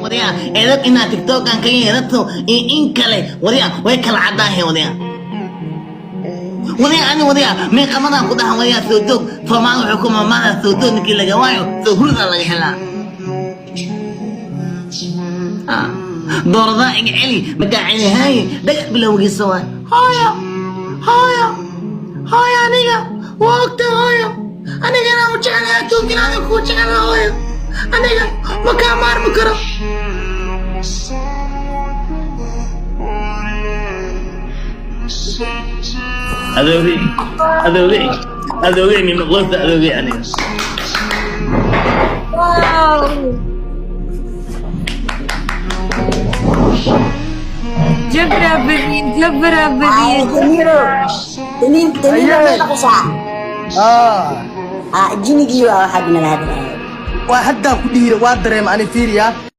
Waryaa, edab inaad TikTokan ka yeelato iyo in kale, waryaa, way kala caddaahe. Waryaa, waryaa, ani, waryaa, meeqamadaan ku dhahan? Waryaa, soo doog. Soomaali wuxuu ku mamaadaa, soo doog ninkii laga waayo, soo hurdaa laga helaa. Ah, dooradaa iga celi, markaa celi haaye, dhagax bilowgiisa waay. Hooyo, hooyo, hooyo, aniga waa ogta, hooyo, anigana u jecelahay adduunkan, adiga kuu jecelahay, hooyo, aniga ma kaa maarmi karo. Adoogay, adoogay, adoogay, nima qoysta, adoogay aniga. Wow. Jabra badiyey, jabra badiyey. Damiiro, Damiir, Damiiro, may maqashaa? Ah. Ah, jinigii waa waxaad nala hadlaya. Waa haddaa ku dhiira, waa dareema ani, fiiriya.